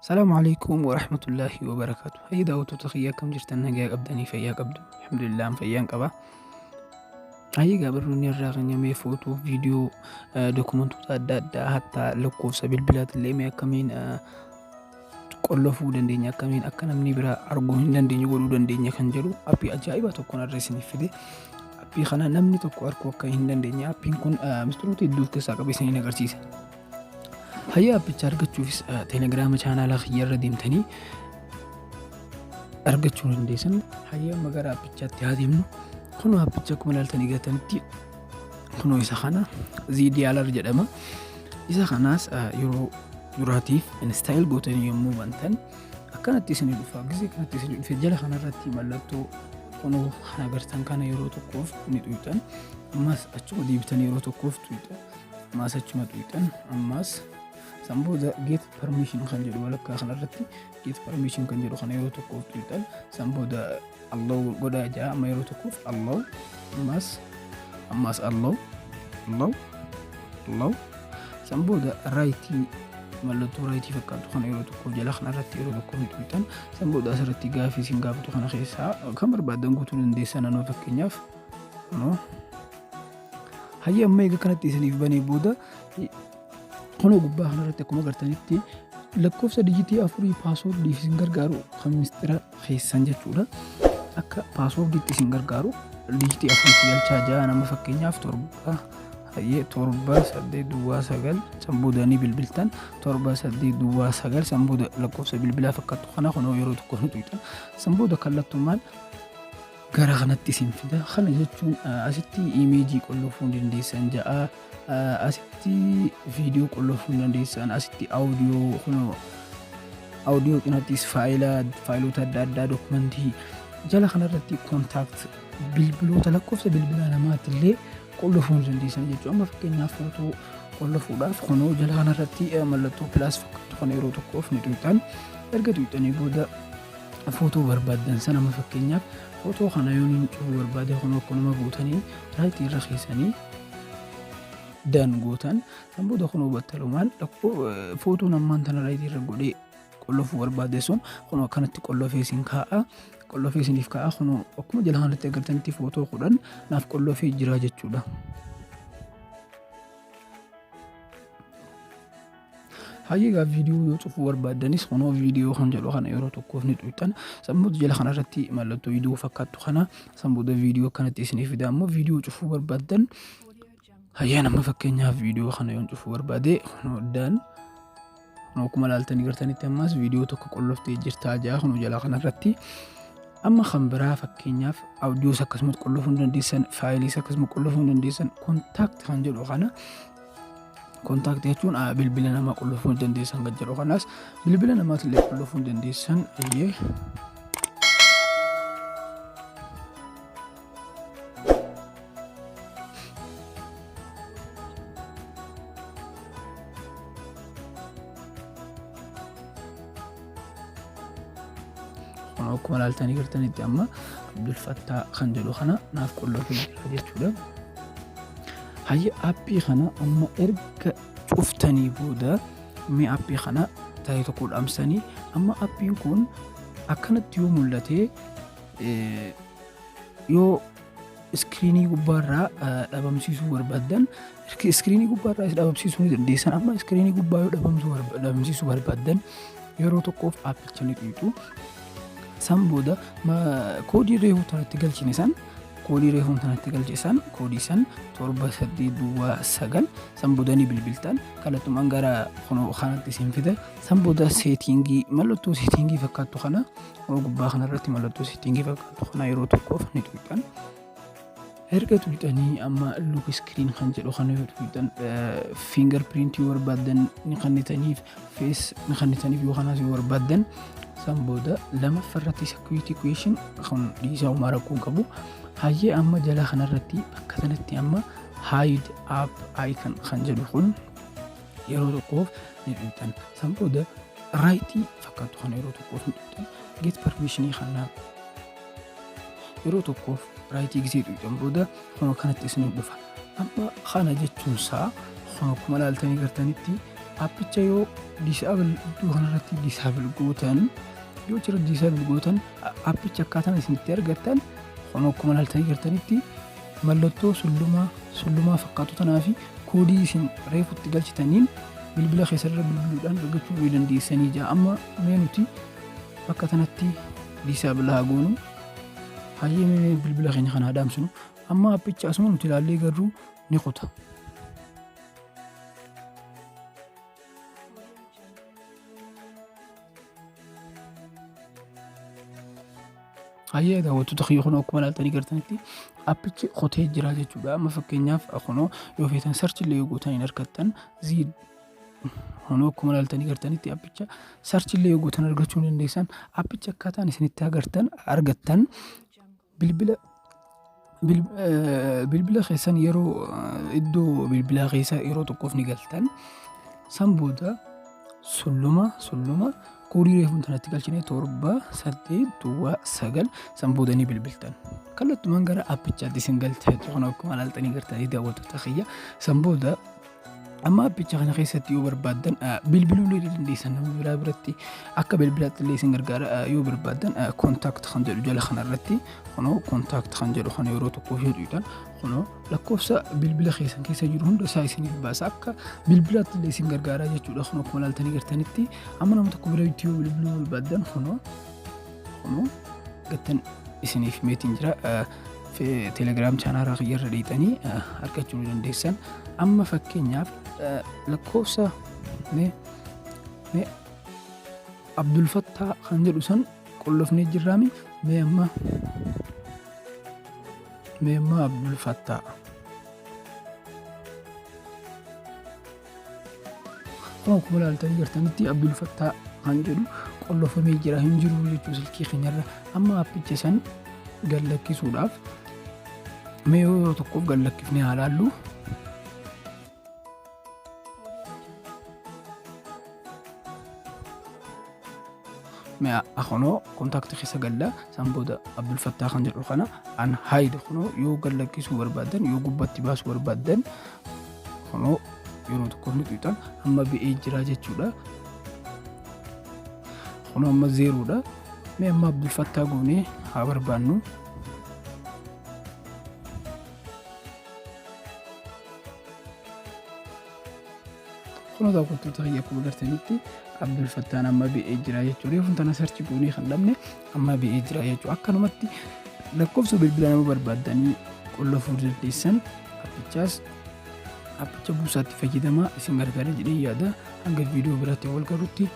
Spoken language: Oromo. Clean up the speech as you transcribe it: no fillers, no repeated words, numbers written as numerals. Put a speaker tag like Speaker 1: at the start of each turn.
Speaker 1: Salaamu alaikum wa rahmatullahi wa barakaatu. Hayya daawwattoota kiyya, akkam jirtan? Nagaa qabdanii? Fayyaa qabdu? Alhamdulillah, fayyaan qaba. Hayya egaa, barnoonni irraa kan nyamee footoo, viidiyoo, dokumentoota adda addaa, hatta lakkoofsa bilbilaatillee mee akkamiin qollofuu dandeenya, akkamiin akka namni biraa arguu hin dandeenye godhuu dandeenya kan jedhu appii ajaa'ibaa tokkoon irra isiniif fide. Appii kana namni tokko arguu akka hin dandeenye appiin kun mistiroota hedduu of keessaa qabu isiniin agarsiisa. Hayya, appicha argachuufis Telegiraama chaanaala kiyya irra deemtanii argachuu dandeessan. Hayya, amma gara appichaatti haa deemnu. Kunoo appicha akkuma ilaaltanii gatanitti kunoo isa kana ZDLR jedhama. Isa kanaas yeroo duraatiif install gootanii yommuu bantan akkanatti isinii dhufa. Gisee kanatti isinii dhufe, jala kanarratti mallattoo kunoo kana agartan kana yeroo tokkoof ni xuyxan. Ammas achuma deebitanii yeroo tokkoof xuyxan. Ammas achuma xuyxan. Ammas san booda get permission kan jedhu, walakkaa kanarratti get permission kan jedhu kana yeroo tokkoof xuyxan. San booda allow godhaa jaa. Amma yeroo tokkoof allow, ammas ammas allow, allow, allow. San booda rightii, mallattoo rightii fakkaatu kana yeroo tokkoof jala kanarratti yeroo tokkoof ni xuyxan. San booda asirratti gaafii isin gaafatu kana keessaa kan barbaadan guutuu dandeessan. Anoo fakkeenyaaf kunoo. Hayya, amma eega kanatti isiniif banee booda kunoo gubbaa kanarratti akkuma agartanitti lakkoofsa dijitii afurii passwordiif isin gargaaru kan mistira keessan jechuudha. Akka passwordiitti isin gargaaru dijitii afuritti galchaa ja'a. Nama fakkeenyaaf 7, hayyee, 7809. San booda ni bilbiltan 7809. San booda lakkoofsa bilbilaa fakkaattu kana kunoo yeroo tokko ni xuyxan. San booda kallattumaan gara kanatti isin fida. Kana jechuun asitti imageii qollofuu ni dandeessan ja'a. Asitti viidiyoo qollofuu ni dandeessan. Asitti audio, kunoo audio cinattis faayila, faayilota adda addaa, dokumentii, jala kanarratti contact, bilbiloota, lakkoofsa bilbilaa namaatti illee qollofuu ni dandeessan jechuudha. Amma fakkeenyaaf footoo qollofuudhaaf kunoo jala kanarratti mallattoo plus fakkaatu kana yeroo tokkoof ni xuyxan. Erga xuyxanii booda footoo barbaaddan sana, amma fakkeenyaaf footoo kana yoo hin cufuu barbaade, kunoo akkanuma guutanii rightii irra keessanii done gootan. San booda kunoo battalumaan footoon ammaan tana rightii irra godhee qollofuu barbaade sun kunoo akkanatti qollofee isin kaa'a. Qollofee isiniif kaa'a. Kunoo akkuma jala kanatti agartanitti footoo 10 naaf qollofee jira jechuudha. Hayyee egaa, viidiyoo yoo cufuu barbaaddanis kunoo viidiyoo kan jedhu kana yeroo tokkoof ni xuyxan. San booda jala kanarratti mallattoo viidiyoo fakkaattu kana, san booda viidiyoo akkanatti isiniif fida. Ammoo viidiyoo cufuu barbaaddan, hayyee, nama fakkeenyaaf viidiyoo kana yoo cufuu barbaade, kunoo done. Kunoo akkuma ilaaltanii gartanitti ammas viidiyoo tokko qolloftee jirtaa jaa kunoo jala kanarratti. Amma kan biraa fakkeenyaaf audios akkasumas qollofuu ni dandeessan, faayiliis akkasuma qollofuu ni dandeessan, contact kan jedhu kana, contact jechuun bilbila namaa qollofuu ni dandeessan kan jedhu kanaas bilbila namaatillee qollofuu ni dandeessan. Ayyee. Kun akkuma ilaaltanii gartanitti amma Abdul Fattaa kan jedhu kana naaf qollofee jira jechuudha. Hayya, appii kana amma erga cuftanii booda mee appii kana ta'e tokko dhaamsanii, amma appiin kun akkanatti yoo mul'ate, yoo screenii gubbaarraa dhabamsiisuu barbaaddan screenii gubbaarraa dhabamsiisuu ni dandeessan. Amma screenii gubbaa yoo dhabamsiisuu barbaaddan yeroo tokkoof appicha ni xuyxu. San booda koodii reefuu tanatti galchine san, koodii reefuu tanatti galche san, koodii san 7809. San booda ni bilbiltan. Kallattumaan gara kunoo kanatti isin fida. San booda settingii, mallattoo settingii fakkaattu kana, kunoo gubbaa kanarratti mallattoo settingii fakkaattu kana yeroo tokkoof ni xuyxan. Erga xuyxanii amma lock screen kan jedhu kana yoo xuyxan, fingerprintii yoo barbaaddan ni kennitaniif, face ni kennitaniif yoo kanaas yoo barbaaddan. San booda lamaffaarratti security question kun dhiisaa, homaa rakkoo hin qabu. Hayyee, amma jala kanarratti bakka sanatti amma hide app icon kan jedhu kun yeroo tokkoof ni xuyxan. San booda rightii fakkaattu kana yeroo tokkoof ni xuyxan. Get permissionii kana yeroo tokkoof rightii gisee xuyxan booda kun akkanatti isin dhufa. Amma kana jechuun isaa kun akkuma ilaaltanii gartanitti Aappicha yoo disable, iddoo kanarratti disable gootan, yoo achirra disable gootan, aappicha akkaataan isin itti argattan kun akkuma ilaaltanii gartanitti mallattoo sullumaa sullumaa fakkaatu tanaa fi koodii isin reefutti galchitaniin bilbila keessarra bilbiluudhaan argachuu ni dandeessanii jira. Amma mee nuti bakka tanatti disable haa goonu. Hayyee, mee bilbila keenya kana haa dhaamsinu. Amma aappicha asuma nuti ilaallee garuu ni kuta. Hayyee daawwattoota kiyya, kun akkuma ilaaltanii gartanitti aappichi kutee jira jechuudha. Amma fakkeenyaaf kunoo yoo feetan search illee yoo gootan hin argattan. Zii kunoo akkuma ilaaltanii gartanitti aappicha search illee yoo gootan argachuu hin dandeessan. Aappicha akkaataan isinitti agartan argattan bilbila keessan yeroo iddoo bilbilaa keessa yeroo tokkoof ni galtan. San booda sulluma sulluma koodii reefuun tanatti galchine 7809, san booda ni bilbiltan. Kallattumaan gara aappichaatti isin galcha jechuudha. Kun akkuma ilaaltanii gartanii daawwattoota kiyya. San booda amma aappicha kana keessatti yoo barbaaddan bilbiluu illee dandeessan, nama biraa biratti akka bilbilaatti illee isin gargaara. Yoo barbaaddan contact kan jedhu jala kanarratti, kunoo contact kan jedhu kana yeroo tokkoof yoo tuqxan, kunoo lakkoofsa bilbila keessan keessa jiru hunda isaa isiniif baasa, akka bilbilaatti illee isin gargaara jechuudha. Kunoo akkuma ilaaltanii gartanitti amma nama tokko biratti yoo bilbiluu barbaaddan, kunoo gattan isiniif meetiin jira. Telegram channel kiyyarra dhiixanii argachuu ni dandeessan. Amma fakkeenyaaf lakkoofsa mee Abdulfattaa kan jedhu san qollofnee jirraami. Mee amma Abdulfattaa. Kun akkuma ilaaltanii jirtanitti Abdulfattaa kan jedhu qollofamee jira, hin jiru jechuu silkii keenyarra. Amma aappicha san gad lakkisuudhaaf mee yoo tokkoof gad lakkifnee haa laallu. Mee kunoo contact keessa galla, san booda Abdulfattaa kan jedhu kana an hide, kunoo yoo gad lakkisuu barbaaddan, yoo gubbatti baasuu barbaaddan, kunoo yeroo tokkoof ni tuqxan, amma ba'ee jira jechuudha. Kunoo amma zeeroodha. Mee amma Abdulfattaa goonee haa barbaannu. Kunoo daawwattoota kiyya, akkuma agartanitti Abdulfattaan amma ba'ee jira jechuudha. Reefuun tana search goonee kan dhabne amma ba'ee jira jechuudha. Akkanumatti lakkoofsa bilbila nama barbaaddanii qollofuu dandeessan. Appichaas appicha buusaatti fayyadamaa, isin gargaara jedhee yaada. Hanga viidiyoo biraatti wal garutti